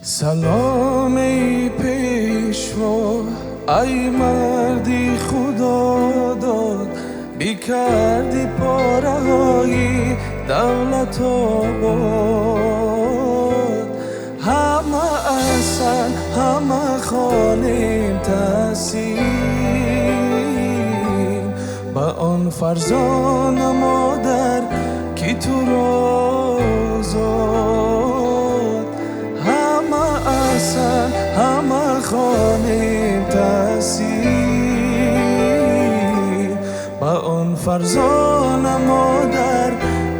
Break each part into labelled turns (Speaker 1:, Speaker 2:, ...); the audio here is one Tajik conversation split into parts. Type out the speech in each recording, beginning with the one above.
Speaker 1: سلام ای پیشوا، ای مردی خدا داد، بی کردی پاره های دولت آباد. همه اصل همه خانیم تحسین، به آن فرزانه مادر که تو را زاد. همه اصل همه خانیم تحسین، به آن فرزانه مادر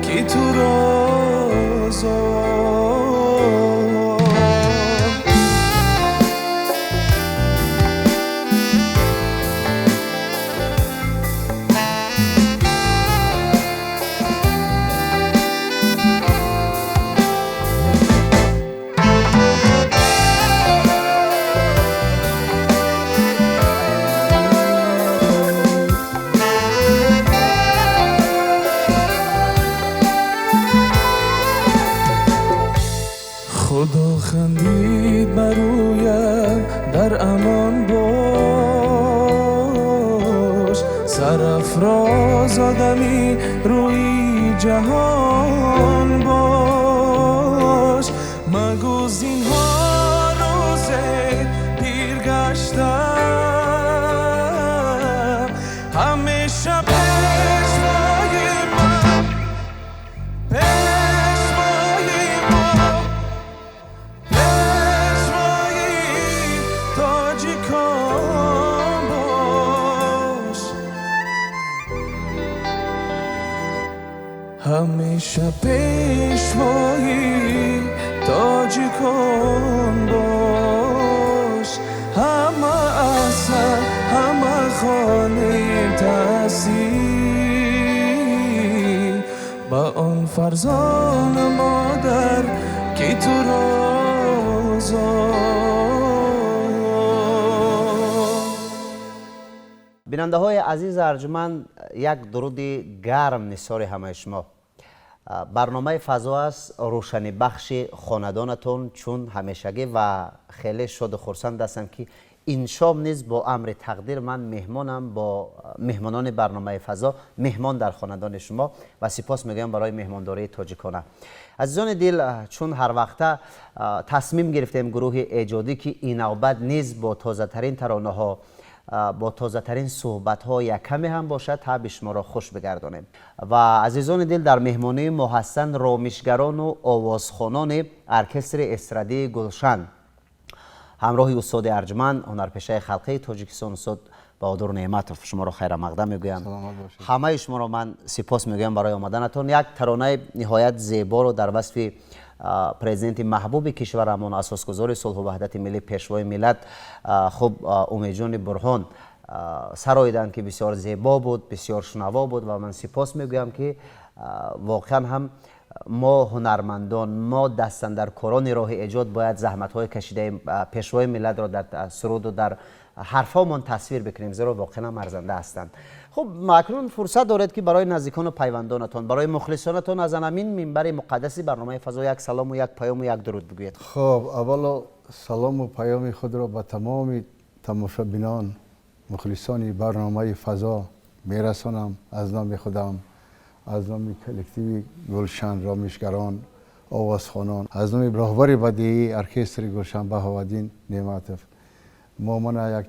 Speaker 1: که تو را زاد. خدا خندید بر رویم در امان باش، سرافراز آدمی روی جهان باش. مگو زینها روز پیر گشتم، همیشه پیشوای ما، پیشوای ما، پیشوای تاجیکان باش. همیشه پیشوای تاجیکان باش. همه اصل همه خانیم تحسین، به آن فرزانه مادر که تو را زاد.
Speaker 2: бинандаҳои азиз арҷуманд, як дуруди гарм нисори ҳамаи шумо. Барномаи фазо аст, рӯшанибахши хонадонатон чун ҳамешагӣ, ва хеле шоду хурсанд ҳастам ки ин шом низ бо амри тақдир ман меҳмонам бо меҳмонони барномаи фазо, меҳмон дар хонадони шумо, ва сипос мегӯям барои меҳмондории тоҷикона. Азизони дил, чун ҳар вақта тасмим гирифтем гурӯҳи эҷодӣ ки ин навбат низ бо тозатарин таронаҳо, бо тозатарин суҳбатҳо як каме ҳам бошад табъи шуморо хуш бигардонем. Ва азизони дил, дар меҳмонии мо ҳастанд ромишгарону овозхонони оркестри эстрадии Гулшан ҳамроҳи устоди арҷманд, ҳунарпешаи халқии Тоҷикистон, устод Баҳодур Неъматов. Шуморо хайрамақдам мегӯям. Ҳамаи шуморо ман сипос мегӯям барои омаданатон. Як таронаи ниҳоят зеборо дар васфи президенти маҳбуби кишварамон, асосгузори сулҳу ваҳдати миллӣ, пешвои миллат, хуб, Умедҷони Бурҳон сароиданд, ки бисёр зебо буд, бисёр шунаво буд. Ва ман сипос мегӯям, ки воқеан ҳам мо ҳунармандон, мо дастандаркорони роҳи эҷод бояд заҳматҳои кашидаи пешвои миллатро дар суруду дар ҳарфҳомон тасвир бикунем, зеро воқеан ҳам арзанда ҳастанд. Хуб, акнун фурсат доред, ки барои наздикону пайвандонатон, барои мухлисонатон аз ҳамин минбари муқаддаси барномаи фазо як салому, як паёму як дуруд бигӯед.
Speaker 3: Хоб, аввало салому паёми худро ба тамоми тамошобинон, мухлисони барномаи фазо мерасонам аз номи худам, аз номи коллективи Гулшан, ромишгарон, овозхонон, аз номи роҳбари бадиии оркестри Гулшан Баҳоваддин Неъматов. Мо мана як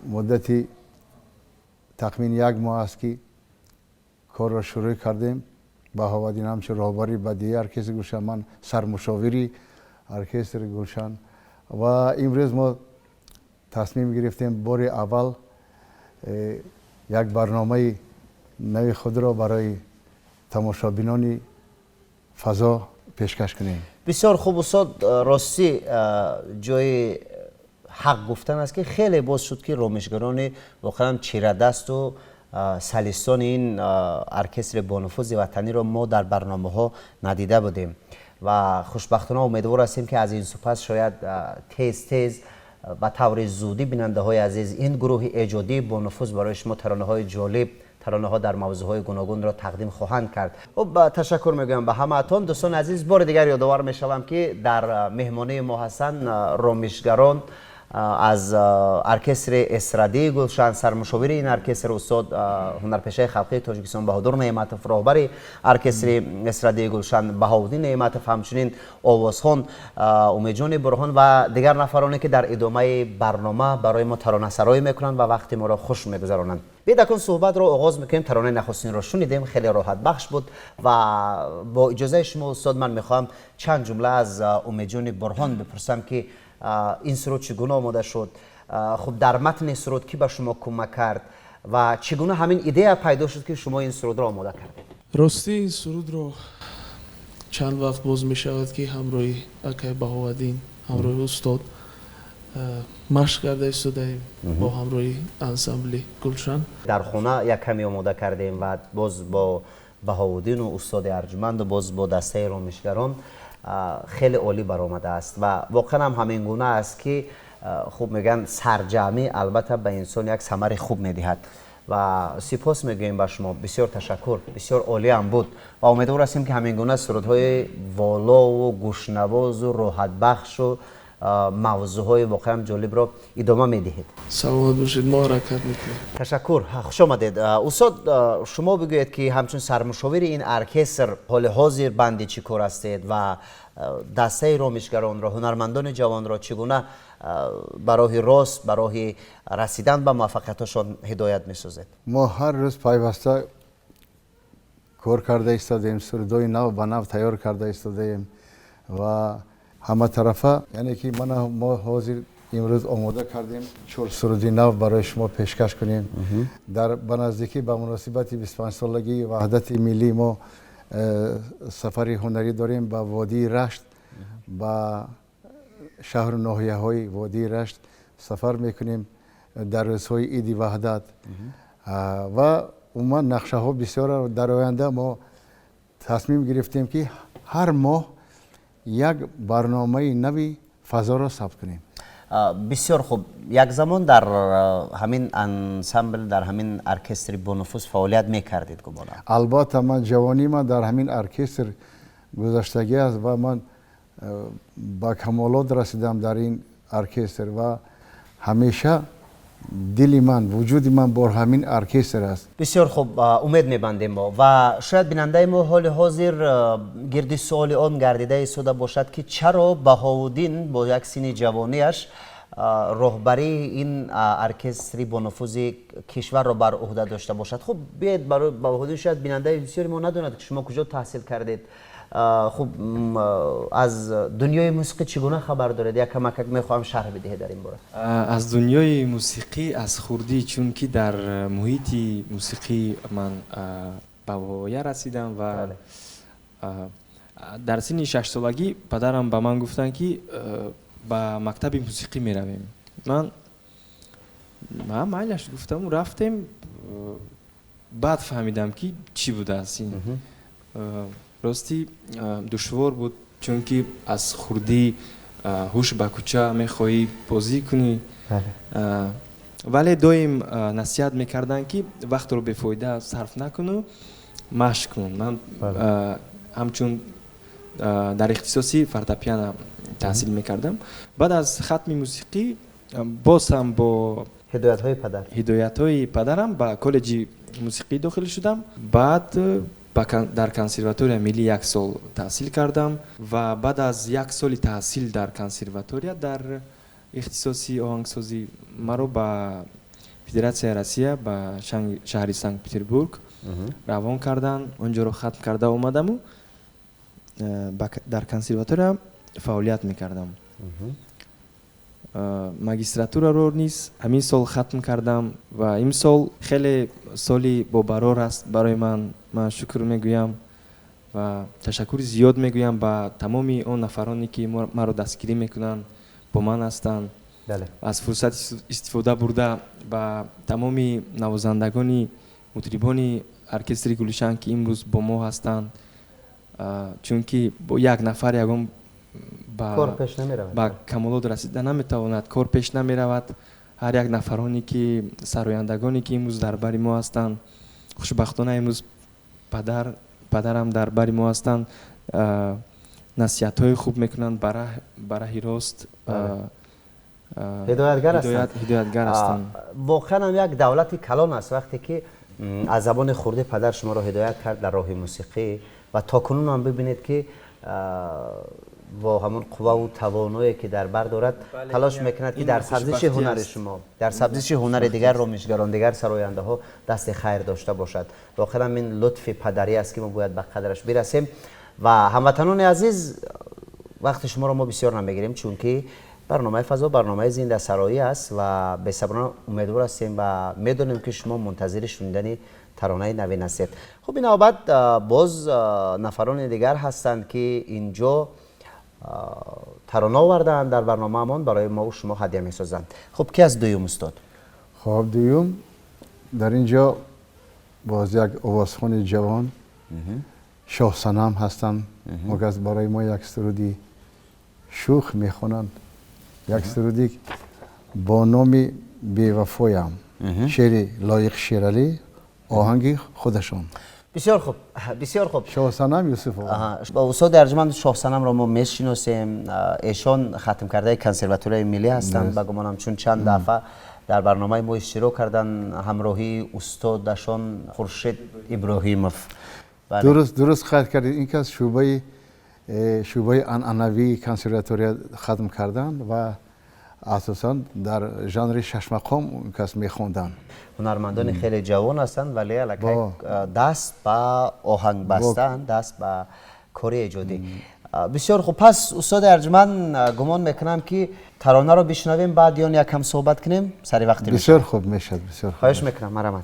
Speaker 3: муддати тахмин як моҳ аст, ки корро шурӯъ кардем. Баҳоваддин ҳамчун роҳбари бадиии оркестри Гулшан, ман сармушовири Оркестри Гулшан. Ва имрӯз мо тасмим гирифтем, бори аввал як барномаи нави худро барои тамошобинони Фазо пешкаш кунем.
Speaker 2: Бисёр хуб, устод. Ростӣ, ҷои ҳақ гуфтан аст, ки хеле боз шуд, ки ромишгарони воқеан чирадасту солистони ин оркестри бонуфузи ватаниро мо дар барномаҳо надида будем ва хушбахтона умедвор ҳастем, ки аз ин супас шояд тез тез, ба таври зудӣ бинандаҳои азиз ин гурӯҳи эҷодии бонуфуз барои шумо таронаҳои ҷолиб, таронаҳо дар мавзӯъҳои гуногунро тақдим хоҳанд кард. Хуб, ташаккур мегӯям ба ҳамаатон. Дӯстони азиз, бори дигар ёдовар мешавам, ки дар меҳмонии мо ҳастанд ромишгарон аз оркестри эстрадии Гулшан, сармушовири ин оркестр устод, ҳунарпешаи халқии Тоҷикистон Баҳодур Неъматов, роҳбари оркестри эстрадии Гулшан Баҳовуддин Неъматов, ҳамчунин овозхон Умедҷони Бурҳон ва дигар нафароне, ки дар идомаи барнома барои мо таронасароӣ мекунанд ва вақти моро хуш мегузаронанд. Биед, акнун суҳбатро оғоз мекунем. Таронаи нахустинро шунидем, хеле роҳатбахш буд ва бо иҷозаи шумо, устод, ман мехоҳам чанд ҷумла аз Умедҷони Бурҳон бипурсам, ки ин суруд чӣ гуна омода шуд, хуб, дар матни суруд кӣ ба шумо кӯмак кард ва чӣ гуна ҳамин идея пайдо шуд, ки шумо ин сурудро омода кардед?
Speaker 1: Ростӣ, ин сурудро чанд вақт боз мешавад, ки ҳамроҳи акай Баҳоваддин, ҳамроҳи устод машқ карда истодаем бо ҳамроҳи ансамбли Гулшан.
Speaker 2: Дар хона як каме омода кардем ва боз бо Баҳовуддину устоди арҷманду боз бо дастаи ромишгарон хеле олӣ баромадааст ва воқеан ҳам ҳамин гуна аст, ки хуб мегӯянд, сарҷамъӣ албатта ба инсон як самари хуб медиҳад ва сипос мегӯем ба шумо. Бисёр ташаккур, бисёр олиам буд ва умедвор ҳастем, ки ҳамин гуна сурудҳои волову гӯшнавозу роҳатбахшу мавзӯъҳои воқеан ҷолибро идома медиҳед.
Speaker 1: Саломат бошед, мо ҳаракат мекунем.
Speaker 2: Ташаккур, хуш омадед. Устод, шумо бигӯед, ки ҳамчун сармушовири ин оркестр ҳоли ҳозир банди чӣ кор ҳастед ва дастаи ромишгаронро, ҳунармандони ҷавонро чӣ гуна ба роҳи рост, ба роҳи расидан ба муваффақиятҳошон ҳидоят месозед?
Speaker 3: Мо ҳар рӯз пайваста кор карда истодаем, сурудҳои нав ба нав тайёр карда истодаем ва ҳаматарафа, яъне ки мана мо ҳозир имрӯз омода кардем чор суруди нав барои шумо пешкаш кунем. Дар ба наздикӣ ба муносибати 25-солагии ваҳдати миллӣ мо сафари ҳунарӣ дорем ба водии Рашт, ба шаҳру ноҳияҳои водии Рашт сафар мекунем дар рӯзҳои иди Ваҳдат. Ва умуман нақшаҳо бисёр. Дар оянда мо тасмим гирифтем, ки ҳар моҳ як барномаи нави Фазоро сабт кунем.
Speaker 2: Бисёр хуб. Як замон дар ҳамин ансамбл, дар ҳамин оркестри бонуфуз фаъолият мекардед, гумонам?
Speaker 3: Албатта, ман ҷавонии ман дар ҳамин оркестр гузаштагӣ аст ва ман ба камолот расидам дар ин оркестр ва ҳамеша дили ман, вуҷуди ман бо ҳамин оркестр аст.
Speaker 2: Бисёр хуб, умед мебандем мо ва шояд бинандаи мо ҳоли ҳозир гирди суоли он гардида истода бошад, ки чаро Баҳовуддин бо як синни ҷавониаш роҳбарии ин оркестри бонуфузи кишварро бар уҳда дошта бошад. Хуб, биед, Баҳовуддин, шояд бинандаи бисёри мо надонад, ки шумо куҷо таҳсил кардед. Хуб, аз дунёи мусиқӣ чӣ гуна хабар доред? Як камакак мехоҳам шарҳ бидиҳед дар ин бора.
Speaker 4: Аз дунёи мусиқӣ аз хурдӣ, чунки дар муҳити мусиқӣ ман ба воя расидам ва дар синни 6-солагӣ падарам ба ман гуфтанд, ки ба мактаби мусиқӣ меравем. Ман майлаш гуфтаму рафтем. Баъд фаҳмидам, ки чӣ будааст ин. Ростӣ, душвор буд, чунки аз хурдӣ ҳуш ба кӯча, мехоҳӣ бозӣ кунӣ, вале доим насиҳат мекарданд, ки вақтро бефоида сарф накуну машқ кун. Ман ҳамчун дар ихтисоси фортепиано таҳсил мекардам. Баъд аз хатми мусиқӣ боз ҳам бо
Speaker 2: ҳидоятҳои падар
Speaker 4: ҳидоятҳои падарам ба коллеҷи мусиқӣ дохил шудам. Баъд дар консерватория миллӣ як сол таҳсил кардам ва баъд аз як соли таҳсил дар консерватория дар ихтисоси оҳангсозӣ маро ба Федератсияи Россия, ба шаҳри Санкт Петербург равон карданд. Он ҷоро хатм карда омадаму дар консерватория Фаъолият мекардам. Магистратураро низ ҳамин сол хатм кардам ва имсол хеле соли бобарор аст барои ман. Ман шукр мегӯям ва ташаккури зиёд мегӯям ба тамоми он нафароне, ки маро дастгирӣ мекунанд, бо ман ҳастанд. Аз фурсат истифода бурда, ба тамоми навозандагони, мутрибони оркестри Гулшан, ки имрӯз бо мо ҳастанд, чунки бо як нафар ягон ба камолот расида наметавонад, кор пеш намеравад. Ҳар як нафароне, ки сарояндагоне, ки имрӯз дар бари мо ҳастанд, хушбахтона имрӯз падарам дар бари мо ҳастанд, насиҳатҳои хуб мекунанд, ба раҳи рост
Speaker 2: ҳидоятгар ҳастанд.
Speaker 4: Ҳидоятгар ҳастанд.
Speaker 2: Воқеан ҳам як давлати калон аст, вақте ки аз забони хурди падар шуморо ҳидоят кард дар роҳи мусиқӣ ва то кунун ҳам бибинед, ки бо ҳамон қувваву тавоное, ки дар бар дорад, талош мекунад, ки дар сабзиши ҳунари шумо, дар сабзиши ҳунари дигар ромишгарон, дигар сарояндаҳо дасти хайр дошта бошад. Воқеан ин лутфи падарӣ аст, ки мо бояд ба қадраш бирасем. Ва ҳамватанони азиз, вақти шуморо мо бисёр намегирем, чунки барномаи Фазо барномаи зиндасароӣ аст ва бесаброна умедвор ҳастем ва медонем, ки шумо мунтазири шунидани таронаи навин ҳастед. Хуб, ин навбат боз нафарони дигар ҳастанд, ки инҷо тарона овардаанд, дар барномаамон барои мову шумо ҳадя месозанд. Хуб, ки аз дуюм, устод?
Speaker 3: Хуб, дуюм дар ин ҷо боз як овозхони ҷавон, Шоҳсанам ҳастанд. Могаз барои мо як суруди шӯх мехонанд, як суруди бо номи Бевафоям, шеъри Лоиқ Шералӣ, оҳанги худашон.
Speaker 2: Бисёр хуб, бисёр хуб.
Speaker 3: Шоҳсанам Юсуфова.
Speaker 2: Устоди арҷманд, Шоҳсанамро мо мешиносем. Эшон хатмкардаи консерваторияи миллӣ ҳастанд, ба гумонам, чун чанд дафъа дар барномаи мо иштирок карданд ҳамроҳии устодашон Хуршед Иброҳимов.
Speaker 3: Дуруст қайд кардед, ин кас шӯъбаи анъанавии консерватория хатм карданд ва асосан дар жанри шашмақом он кас мехонданд.
Speaker 2: Ҳунармандони хеле ҷавон ҳастанд, вале аллакай даст ба оҳанг бастанд, даст ба кори эҷодӣ. Бисёр хуб. Пас, устоди арҷманд, гумон мекунам, ки таронаро бишнавем, баъд он якам суҳбат кунем, сари вақти.
Speaker 3: Бисёр хуб мешавад, бисёр.
Speaker 2: Хоҳиш мекунам, марҳамат.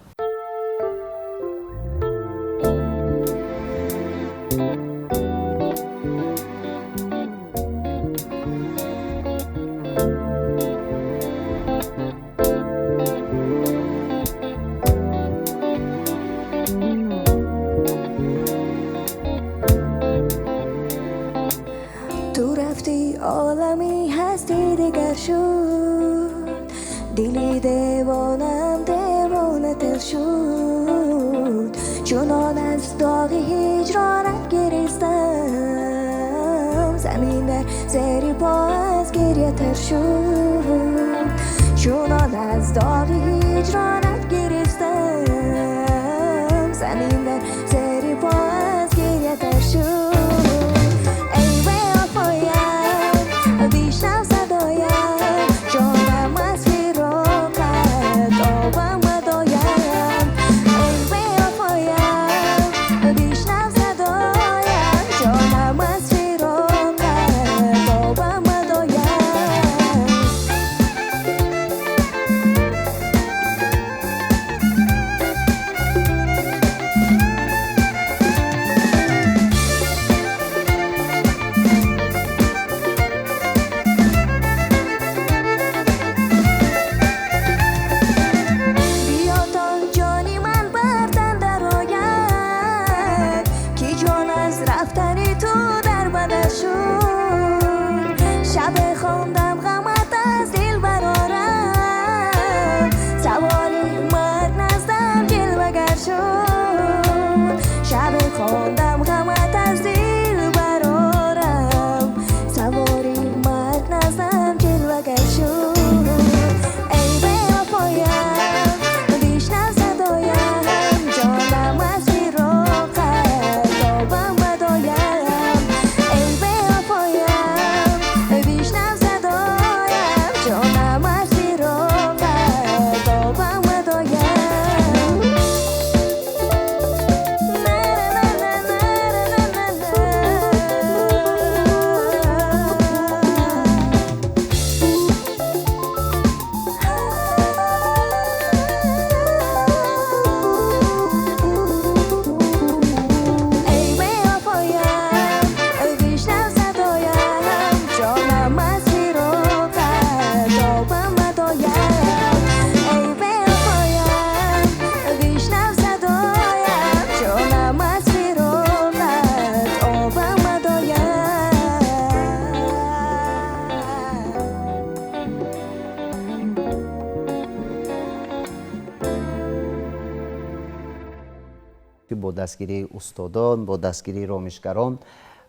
Speaker 2: Бо дастгирии устодон, бо дастгирии ромишгарон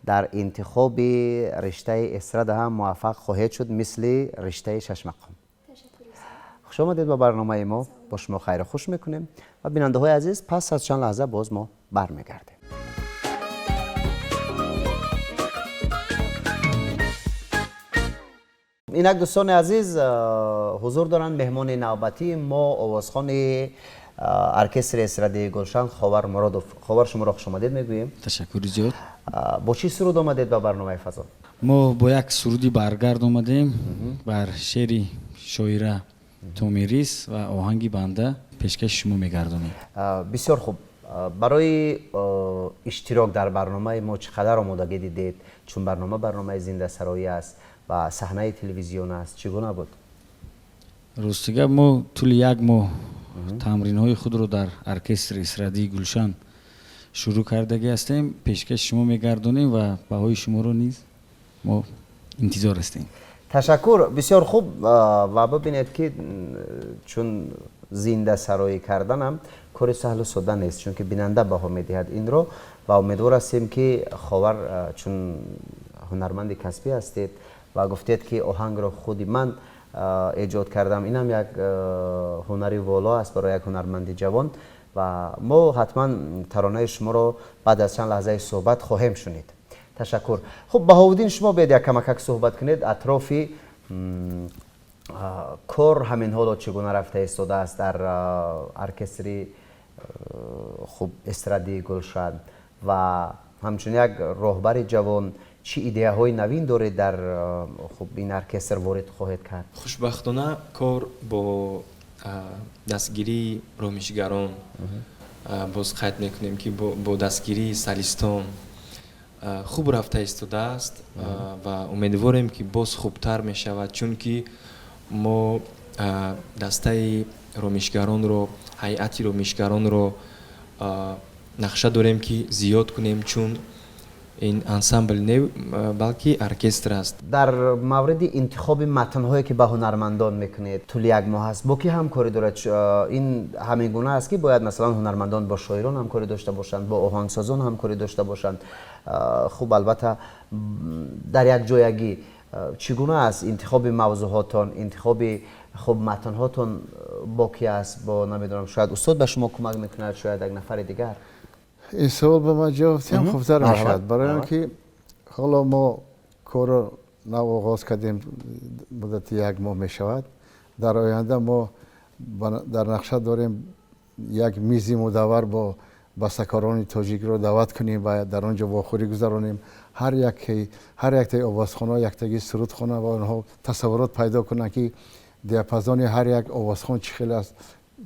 Speaker 2: дар интихоби риштаи эстрада ҳам муваффақ хоҳед шуд, мисли риштаи шашмақом. Хуш омадед ба барномаи мо. Бо шумо хайру хуш мекунем ва, бинандаҳои азиз, пас аз чанд лаҳза боз мо бармегардем. Инак, дӯстони азиз, ҳузур доранд меҳмони навбатии мо, овозхони оркестри эстрадии Гулшан Ховар Муродов. Ховар, шуморо хушомадед мегӯем.
Speaker 5: Ташаккури зиёд.
Speaker 2: Бо чӣ суруд омадед ба барномаи Фазо?
Speaker 5: Мо бо як суруди баргард омадем, бар шеъри шоира Томирис ва оҳанги банда пешкаши шумо мегардонем.
Speaker 2: Бисёр хуб. Барои иштирок дар барномаи мо чӣ қадар омодагӣ дидед? Чун барнома барномаи зиндасароӣ аст ва саҳнаи телевизион аст, чӣ гуна буд?
Speaker 5: Рости гап, мо тӯли як моҳ тамринҳои худро дар оркестри эстрадии Гулшан шурӯъ кардагӣ ҳастем. Пешкаши шумо мегардонем ва баҳои шуморо низ мо интизор ҳастем.
Speaker 2: Ташаккур, бисёр хуб. Ва бибинед, ки чун зиндасароӣ карданам кори саҳлу содда нест, чунки бинанда баҳо медиҳад инро, ва умедвор ҳастем, ки Ховар, чун ҳунарманди касбӣ ҳастед ва гуфтед, ки оҳангро худи ман эҷод кардам, инам як ҳунари воло аст барои як ҳунарманди ҷавон, ва мо ҳатман таронаи шуморо баъд аз чанд лаҳзаи суҳбат хоҳем шунид. Ташаккур. Хуб, Баҳовуддин, шумо биёед як камакак суҳбат кунед атрофи кор, ҳамин ҳоло чӣ гуна рафта истодааст дар оркестри, хуб, эстрадии Гулшан, ва ҳамчун як роҳбари ҷавон чӣ идеяҳои навин доред дар, хуб, ин оркестр ворид хоҳед кард?
Speaker 4: Хушбахтона, кор бо дастгирии ромишгарон, боз қайд мекунем, ки бо дастгирии солистон хуб рафта истодааст ва умедворем, ки боз хубтар мешавад, чунки мо дастаи ромишгаронро, ҳайати ромишгаронро нақша дорем, ки зиёд кунем, чун ин ансамбл не, балки оркестр аст.
Speaker 2: Дар мавриди интихоби матнҳое, ки ба ҳунармандон мекунед, тӯли як моҳ аст, бо кӣ ҳамкорӣ дорад? Ин ҳамин гуна аст, ки бояд, масалан, ҳунармандон бо шоирон ҳамкорӣ дошта бошанд, бо оҳангсозон ҳамкорӣ дошта бошанд? Хуб, албатта, дар як ҷоягӣ чӣ гуна аст интихоби мавзӯъҳотон, интихоби, хуб, матнҳотон бо кӣ аст? Бо, намедонам, шояд устод ба шумо кӯмак мекунад, шояд як нафари дигар.
Speaker 3: Ин савол ба ман ҷавоб диҳам, хубтар мешавад, барои он ки ҳоло мо корро нав оғоз кардем, муддати як моҳ мешавад. Дар оянда мо дар нақша дорем як мизи мудаввар бо бастакорони тоҷикро даъват кунем ва дар он ҷо вохӯрӣ гузаронем. Ҳар яктаи овозхонҳо яктагӣ суруд хонанд ва онҳо тасаввурот пайдо кунанд, ки диапазони ҳар як овозхон чӣ хел аст,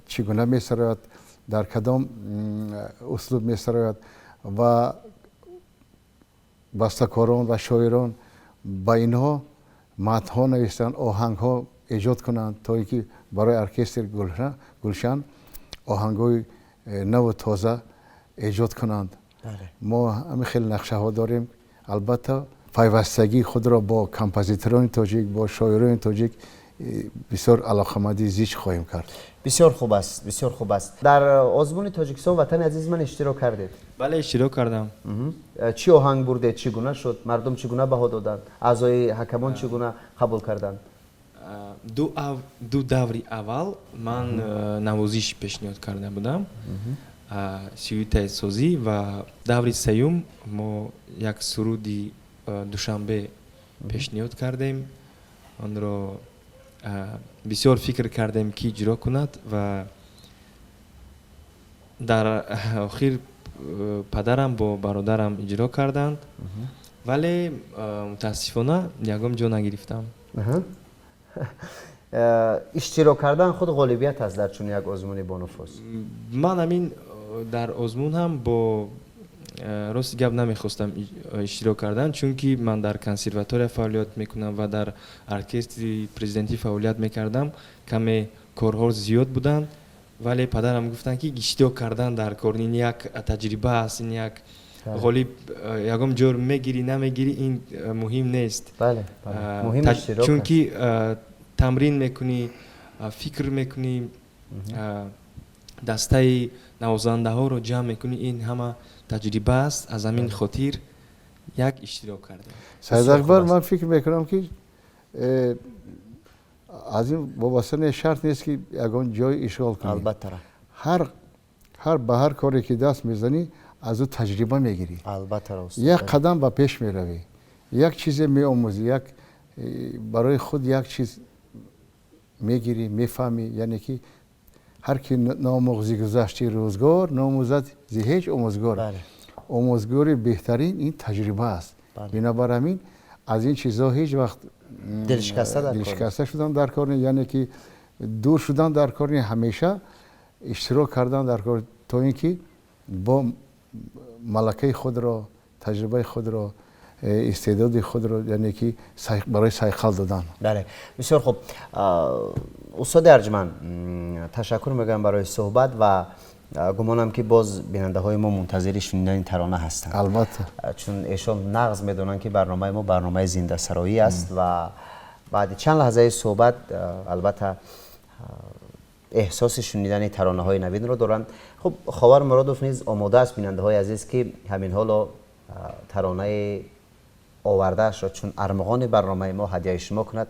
Speaker 3: чӣ гуна месарояд, дар кадом услуб месарояд, ва бастакорон ва шоирон ба инҳо матнҳо нависанд, оҳангҳо эҷод кунанд, то ин ки барои оркестри Гулшан оҳангҳои наву тоза эҷод кунанд. Мо ҳамин хеле нақшаҳо дорем. Албатта, пайвастагии худро бо композиторони тоҷик, бо шоирони тоҷик бисёр алоқамандӣ зич хоҳем кард.
Speaker 2: Бисёр хуб аст, бисёр хуб аст. Дар озмуни Тоҷикистон «Ватани азизи ман» иштирок кардед?
Speaker 4: Бале, иштирок кардам.
Speaker 2: Чӣ оҳанг бурдед, чӣ гуна шуд, мардум чӣ гуна баҳо доданд, аъзои ҳакамон чӣ гуна қабул карданд?
Speaker 4: Ду даври аввал ман навозиш пешниҳод карда будам, сюитасозӣ, ва даври сеюм мо як суруди Душанбе пешниҳод кардем. Онро бисёр фикр кардем, ки иҷро кунад, ва дар охир падарам бо бародарам иҷро карданд, вале мутаассифона ягон ҷо нагирифтам.
Speaker 2: Иштирок кардан худ ғолибият аст дар чунин як озмуни бонуфуз.
Speaker 4: Ман ҳамин дар озмун ҳам бо рости гап намехостам иштирок кардан, чунки ман дар консерватория фаъолият мекунам ва дар оркестри президентӣ фаъолият мекардам, каме корҳо зиёд буданд. Вале падарам гуфтанд, ки иштирок кардан дар кор ин як таҷриба аст, ин як ғолиб, ягон ҷо мегирӣ, намегирӣ, ин муҳим нест, чунки тамрин мекунӣ, фикр мекунӣ. Дастаи навозандаҳоро ҷамъ мекунӣ, ин ҳама таҷриба аст. Аз ҳамин хотир як иштирок кардем.
Speaker 3: Саид Акбар, ман фикр мекунам, ки аз ин вобаста шарт нест, ки ягон ҷой ишғол кунӣ.
Speaker 2: Албатта.
Speaker 3: Ҳар ба ҳар коре ки даст мезанӣ, аз ӯ таҷриба мегирӣ.
Speaker 2: Албатта.
Speaker 3: Як қадам ба пеш меравӣ, як чизе меомӯзӣ, як барои худ як чиз мегирӣ, мефаҳмӣ. Яъне ки ҳар ки наомӯхт зи гузашти рӯзгор, наомӯзад зи ҳеҷ омӯзгор. Омӯзгори беҳтарин ин таҷриба аст. Бинобар ҳамин аз ин чизҳо ҳеҷ вақт дилшикаста шудан дар кор, яъне ки дур шудан дар кор, ҳамеша иштирок кардан дар кор, то ин ки бо малакаи худро, таҷрибаи худро, истеъдоди худро, яъне ки барои сайқал додан.
Speaker 2: Бале, бисёр хуб. Устоди арҷманд, ташаккур мегӯям барои суҳбат ва гумонам, ки боз бинандаҳои мо мунтазири шунидани тарона ҳастанд.
Speaker 3: Албатта.
Speaker 2: Чун эшон нағз медонанд, ки барномаи мо барномаи зиндасароӣ аст ва баъди чанд лаҳзаи суҳбат, албатта, эҳсоси шунидани таронаҳои навинро доранд. Хуб, Ховар Муродов низ омода аст, бинандаҳои азиз, ки ҳамин ҳоло таронаи овардаашро чун армуғони барномаи мо ҳадияи шумо кунад.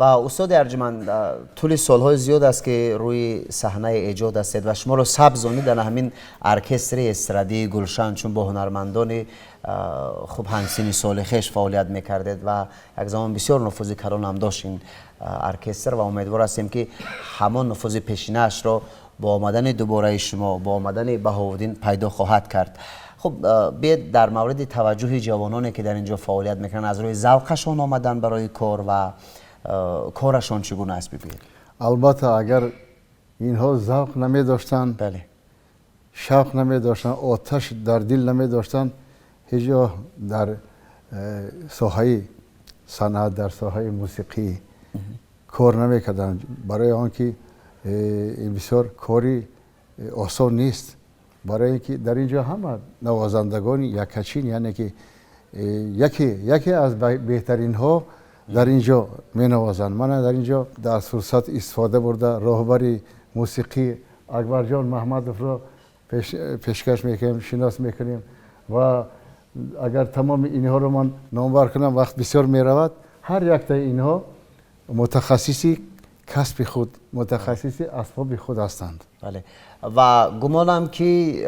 Speaker 2: Ва устоди арҷманд, тӯли солҳои зиёд аст, ки рӯи саҳнаи эҷод ҳастед ва шуморо сабзонӣ дар ҳамин оркестри эстрадии Гулшан, чун бо ҳунармандони хуб ҳамсини соли хеш фаъолият мекардед ва як замон бисёр нуфузи калон ҳам дошт ин оркестр ва умедвор ҳастем, ки ҳамон нуфузи пешинаашро бо омадани дубораи шумо, бо омадани Баҳовуддин пайдо хоҳад кард. Хуб, биед дар мавриди таваҷҷӯҳи ҷавононе, ки дар ин ҷо фаъолият мекунанд, аз рӯи завқашон омадан барои кор ва корашон чӣ гуна аст, бигӯед.
Speaker 3: Албатта, агар инҳо завқ намедоштанд, шавқ намедоштанд, оташ дар дил намедоштанд, ҳеҷ гоҳ дар соҳаи санъат, дар соҳаи мусиқӣ кор намекарданд. Барои он ки ин бисёр кори осон нест, барои ин ки дар ин ҷо ҳама навозандагони яккачин, яъне ки яке аз беҳтаринҳо дар ин ҷо менавозанд. Ман дар ин ҷо аз фурсат истифода бурда роҳбари мусиқӣ Акбарҷон Маҳмадовро пешкаш мекунем, шинос мекунем ва агар тамоми инҳоро ман номбар кунам, вақт бисёр меравад. Ҳар яктаи инҳо мутахассиси касби худ, мутахассиси асбоби худ ҳастанд.
Speaker 2: Бале, ва гумонам, ки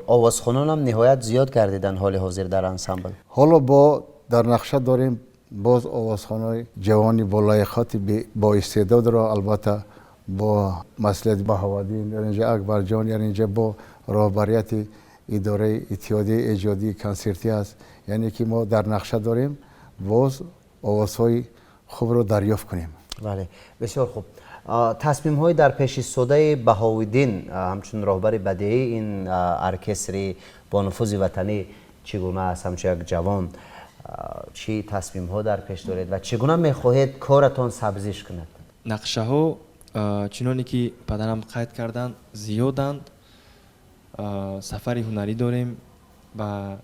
Speaker 2: овозхононам ниҳоят зиёд гардиданд ҳоли ҳозир дар ансамбл.
Speaker 3: Ҳоло бо дар нақша дорем боз овозхонои ҷавони болаёқати боистеъдодро, албатта бо маслиҳати Баҳоваддин, дар инҷа Акбарҷон, дар инҷа бо роҳбарияти идораи иттиҳодияи эҷодии консертӣ аст, яъне ки мо дар нақша дорем боз овозҳои хубро дарёфт кунем.
Speaker 2: Бале, бисёр хуб. Тасмимҳои дар пешистодаи Баҳовиддин ҳамчун роҳбари бадеии ин оркестри бонуфузи ватанӣ чӣ гуна аст? Ҳамчун як ҷавон чӣ тасмимҳо дар пеш доред ва чӣ гуна мехоҳед коратон сабзиш кунад?
Speaker 4: Нақшаҳо, чуноне ки падарам қайд карданд, зиёданд. Сафари ҳунарӣ дорем ба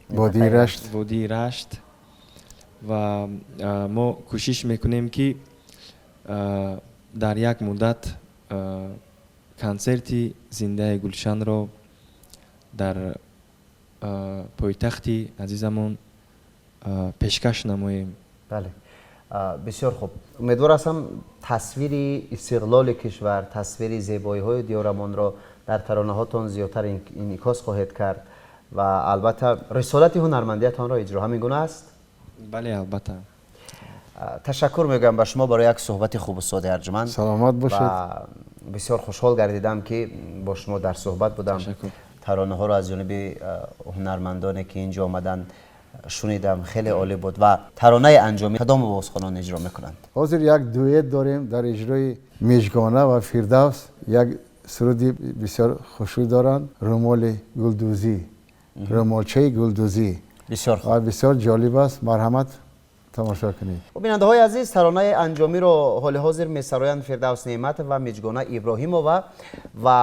Speaker 3: водии Рашт,
Speaker 4: водии Рашт ва мо кӯшиш мекунем, ки дар як муддат консерти зиндаи Гулшанро дар пойтахти азизамон пешкаш намоем.
Speaker 2: Бале, бисёр хуб. Умедвор ҳастам, тасвири истиқлоли кишвар, тасвири зебоиҳои диёрамонро дар таронаҳотон зиёдтар инъикос хоҳед кард ва албатта рисолати ҳунармандиятонро иҷро. Ҳамин гуна аст?
Speaker 4: Бале, албатта.
Speaker 2: Ташаккур мегӯям ба шумо барои як суҳбати хуб, устоди арҷманд.
Speaker 3: Саломат бошед.
Speaker 2: Ва бисёр хушҳол гардидам, ки бо шумо дар суҳбат будам. Таронаҳоро аз ҷониби ҳунармандоне, ки инҷо омаданд, шунидам, хеле олӣ буд. Ва таронаи анҷомӣ кадом овозхонон иҷро мекунанд?
Speaker 3: Ҳозир як дуэт дорем дар иҷрои Мижгона ва Фирдавс. Як суруди бисёр хушрӯй доранд, Румоли гулдӯзӣ, румолчаи гулдӯзӣ.
Speaker 2: Бисёр хуб
Speaker 3: ва бисёр ҷолиб аст. Марҳамат, тамошо кунед.
Speaker 2: Бинандаҳои азиз, таронаи анҷомиро ҳоли ҳозир месароянд Фирдавс Неъматов ва Миҷгона Иброҳимова. Ва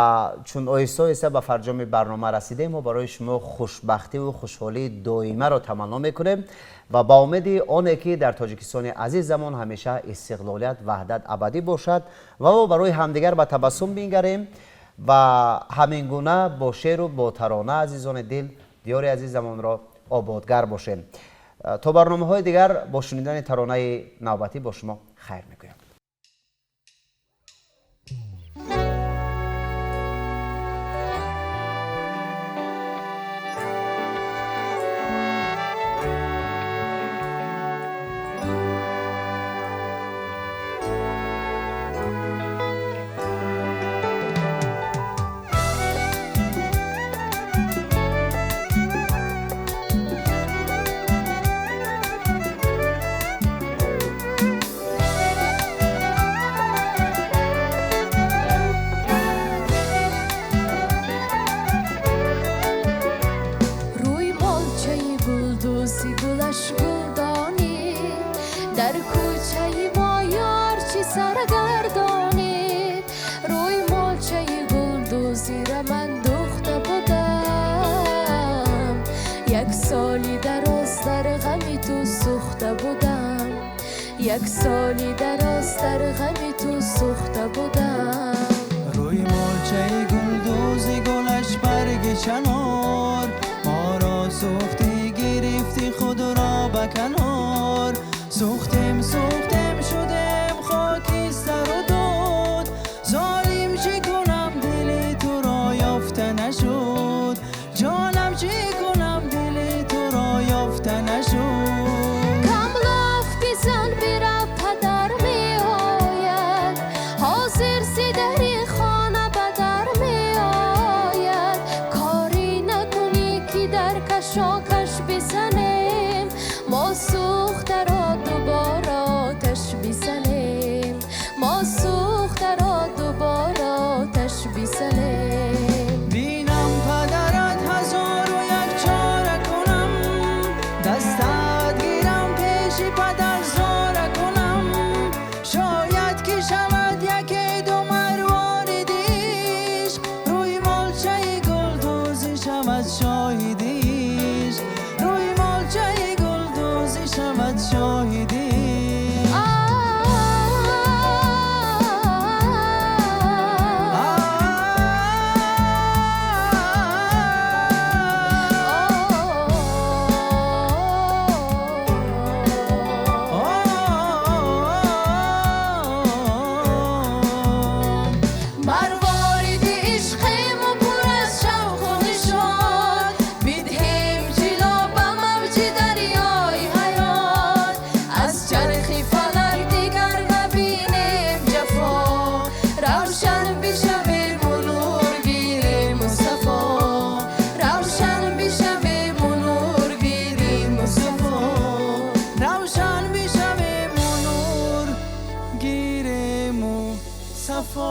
Speaker 2: чун оҳиста оҳиста ба фарҷоми барнома расидем, мо барои шумо хушбахтиву хушҳолии доимаро таманно мекунем ва ба умеди оне, ки дар Тоҷикистони азизамон ҳамеша истиқлолият, ваҳдат абадӣ бошад ва мо барои ҳамдигар ба табассум бингарем ва ҳамин гуна бо шеъру бо тарона, азизони дил, диёри азизамонро ободгар бошем. То барномаҳои дигар бо шунидани таронаи навбатӣ бо шумо хайр мегӯям.
Speaker 6: Дар кӯчаи мо ёр чӣ саргардонид, рӯи молчаи гулдӯзира ман духта будам, як соли дароз дар ғами ту сӯхта будам, як соли дароз дар ғами ту сӯхта будам.
Speaker 7: Рӯи молчаи гулдӯзи гулаш барги чанор, моро сӯхтӣ, гирифтӣ худро ба канор, сӯхтем, сӯхтем, шудем.
Speaker 6: Кашокаш бизанем, мо сӯхтаро дубора оташ бизанем, мо сӯхтаро дубора оташ бизанем.
Speaker 7: Бинам падарат, ҳазору як чора кунам, дастат гирам, пеши падар зора кунам. Шояд ки шавад яке ду марвориди ишқ, рӯи молчаи гулдӯзӣ шавад шоҳиди ишқ, рӯи молчаи гулдӯзӣ шавад шоҳиди ишқ.
Speaker 6: Марвориди ишқему пур аз шавқу нишот, бидиҳем ҷило ба мавҷи дарёи ҳаёт. Аз чархи фалак дигар набинем ҷафо, равшан бишавему нур гирему сафо, равшан бишавему нур гирему сафо,
Speaker 7: равшан бишавему нур гирему сафо.